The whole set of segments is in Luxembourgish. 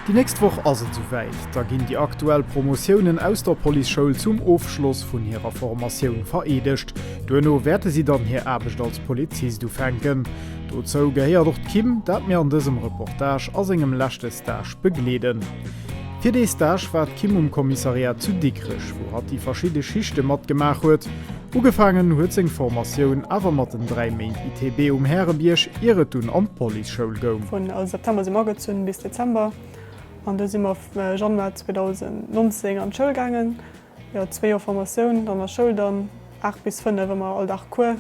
Déi nächst Woch ass et esouwäit, da ginn déi aktuell Promotiounen aus der Policeschoul zum Ofschloss vun hirer Formatioun vereedegt. Duerno wäerte si dann hir Aarbecht als Polizist ufänken. Dozou gehéiert och d'Kim, dat mir an dësem Reportage a sengem leschte Stage begleeden. Fir dee Stage war d'Kim um Kommissariat zu Dikrech, wou hatt déi verschidde Schichte matgemaach huet. Ugefaangen huet seng Formatioun awer mat den 3 Méint ITB um Härebierg, ier et dunn an d'Policeschoul goung. Vun also September si mer agezunn bis Dezember an du si mer Januar 2019 an d'Schoul gaangen. Jo, zwee Joer Formatioun, dann a Schoul dann 8 bis 5 ëmmer all Dag Cours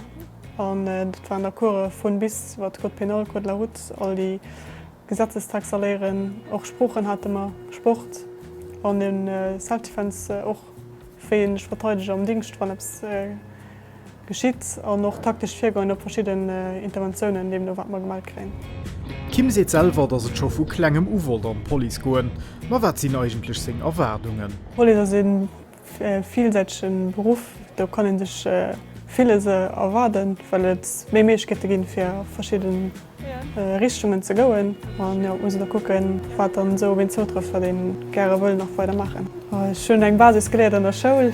an dat waren da Course vun bis iwwer Code pénal, Code de la route, all déi Gesetzestexter léieren, och Sproochen hate mer, Sport an e Self-Defense och. Wéi een sech verteidegt am Dingscht, wann eppes geschitt an och taktescht Virgoen op verschidden Interventiounen, deemno wat mer gemellt kréien. D'Kim seet selwer, datt et scho vu klengem u wollt an d'Police goen. Ma wat sinn eigentlech seng Erwaardungen? D'Police ass e villsäitege Beruff, do kann ee sech villes erwaarden, well et méi Méiglechkeete ginn, fir a verschidden Richtungen ze goen an jo, et muss een da kucken, wat dann esou op een zoutrëfft, wat een gäre wëll nach weider maachen. Ech hunn eng Basis geléiert an der Schoul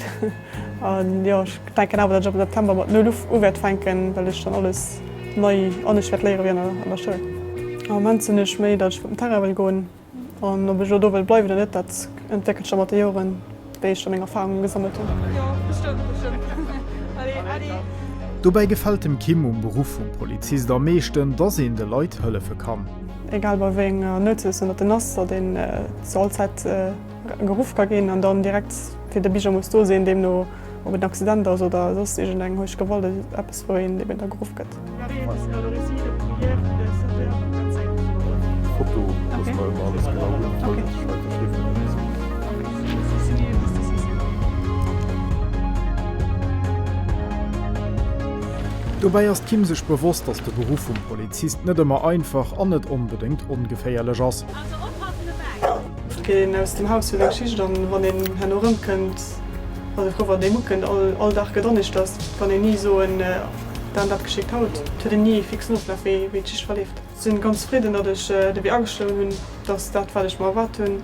an jo, ech denken awer, datt ech ab September mat Null u wäert fänken, well ech dann alles nei anescht wäert léiere wéi an der Schoul. Am Moment sinn ech méi, datt ech op den Terrain wëll goen. An ob ech elo do wëll bleiwen oder net, dat entwéckelt sech da mat de Joren, wéi ech da meng Erfarunge gesammelt hunn. Dobäi gefält dem Kim um Beruff vum Polizist am meeschten, dass een de Leit hëllefe kann. Egal bei wéi enger Noutsituatioun datt en ass, datt een zu all Zäit geruff ka ginn an dann direkt fir de Bierger muss do sinn, deemno ob et en Accident ass oder soss iergend eng héich Gewalt, eppes wou een eben da geruff gëtt. Dobäi ass d'Kim sech bewosst, datt de Beruff vum Polizist net ëmmer einfach an net onbedéngt ongeféierlech ass. Et geet een aus dem Haus fir seng Schicht an wann een herno erëmkënnt, ass ee frou wann een ukënnt. All Dag gëtt aneschters, et kann een ni soen, dat an dat geschéckt haut. Et huet een ni ee fixen Oflaf wéi d'Schicht verleeft. Ech sinn ganz zefridden, datt ech de Wee ageschloen hunn, et ass dat wat ech mer erwaart hunn.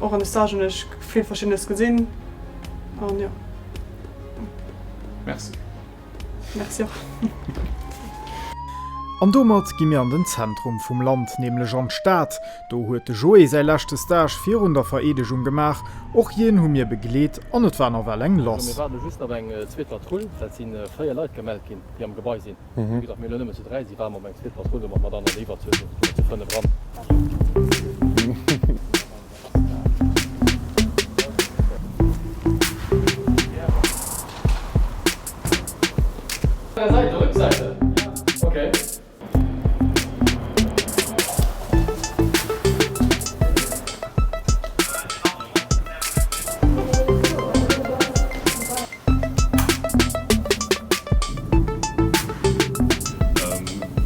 Och an de Stagen hunn ech vill Verschiddenes gesinn an jo. Merci. Merci och. An domat gi mir an den Zentrum vum Land, nämlech an d'Stad. Do huet de Joé säi leschte Stage virun der Vereedegung gemaach. Och hien hu mir begleet an et war nawell eng Also mir lass. waarde just nach op eng zweet Patrull, well et si 4 Leit gemellt ginn, déi am Gebai sinn. Wéi gesot, mir elo nëmmen zu 3 si waarde mer op eng zweet Patrull, domat mer dann an der Iwwerzuel sinn, gi mer zu 5 eran.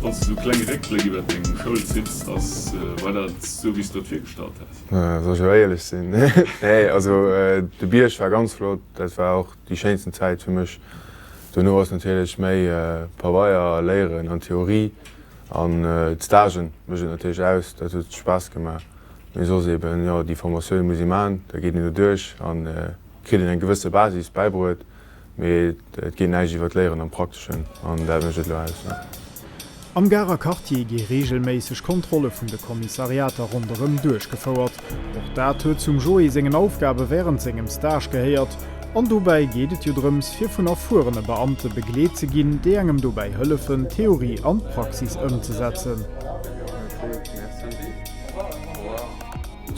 Wann s de sou klenge Réckbléck iwwer deng Schoul zitts, ass war dat sou wéi s de der et virgestallt has? Soll ech elo éierlech sinn? Nee, also de Bierg war ganz flott, dat war och déi schéinsten Zäit fir mech. Dono ass natierlech méi Pabeier, Léieren an Theorie an d'Stagen mécht et natierlech aus, dat huet Spaass gemaach. Mee soss eben, jo, déi Formatioun muss ee maachen, da geet een do duerch an kritt een eng gewësse Basis bäibruet, mee et geet näischt iwwer d'Léieren am Prakteschen an dat mécht et elo aus. Am Garer Quartier gi reegelméisseg Kontrolle vun de Kommissariater ronderëm duerchgefouert. Och dat huet zum Joé sengen Aufgabe wärend sengem Stage gehéiert. An dobäi geet et jo drëms, fir vun erfuerene Beamte begleet ze ginn, déi engem dobäi hëllefen, d'Theorie an d'Praxis ëmzesetzen.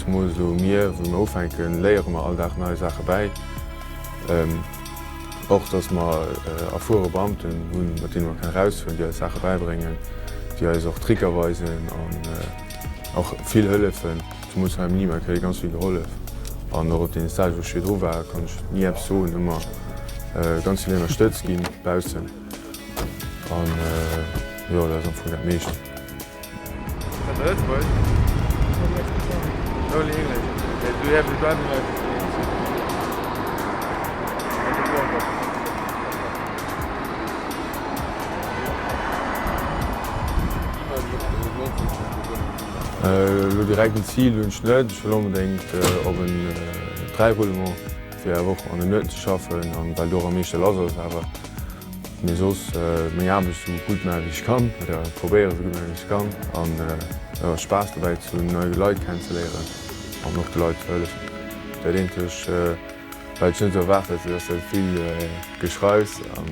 Zemools elo mir, wou mir ufänken, léiere mer all Dag nei Saache bäi. Och datt mer erfuere Beamten hunn, mat deene mer kënnen erausfueren, déi eis Saache bäibréngen, déi eis och Tricker weisen an och vill hëllefen. Zemools hei am Lima kréie ganz vill gehollef an och op deene Stagë wou ech virdru war, kann ech ni eppes soen, ëmmer ganz vill ënnerstëtzt ginn baussen an jo, dat ass am Fong dat meescht. Elo direkt en Zil hunn ech net. Ech wëll onbedéngt op en 3 Roulement fir awer och an den Nueten ze schaffen an well do och am meeschte lass ass awer. Mee soss meng Aarbecht esou gutt maache wéi ech kann oder probéieren esou gutt maache wéi ech kann an jo Spaass dobäi ze hunn, nei Leit kennenzeléieren an och de Leit ze hëllefen. Dat eenzeg wat ech net esou erwaart hat, ass dat vill Geschreifs an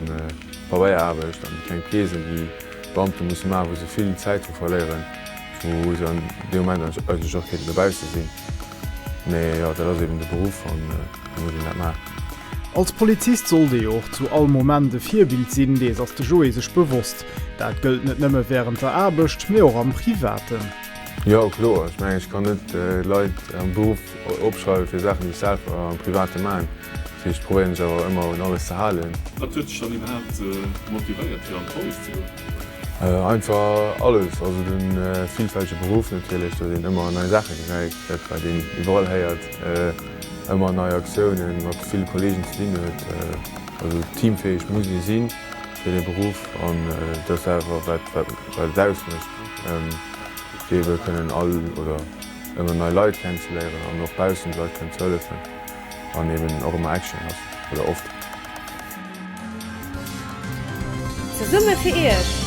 Pabeieraarbecht an déi kleng Piècen déi d'Beamte musse maachen, wou se vill Zäit dru verléieren, wou se an deem Moment eigentlech och kéinten dobausse sinn. Mee jo, dat ass eben de Beruff an da muss een dat maachen. Als Polizist sollt ee jo och zu all Moment e Virbild sinn, dees ass de Joé sech bewosst. Dat gëllt net nëmme wärend der Aarbecht, mee och am Privaten. Jo, kloer. Ech mengen, ech kann net Leit am Beruff opschreiwe fir Saachen, déi ech selwer am Private maachen. Dat heescht, ech probéiere mech awer ëmmer un alles ze halen. Wat huet dech dann iwwerhaapt motivéiert, fir an d'Police ze goen? Einfach alles, also de villfältege Beruff natierlech, datt een ëmmer nei Saache gesäit, dat wat een iwwerall héiert, ëmmer nei Aktiounen, mat ville Kolleegen ze dinn huet. Also teamfäeg muss ee si fir dee Beruff an dat ass awer wat wat et ausmécht, fir ebe kënnen all oder ëmmer nei Leit kennenzeléieren an och baussent Leit kënnen ze hëllefen an eben och ëmmer Action ass oder oft. Zesumme fir Iech!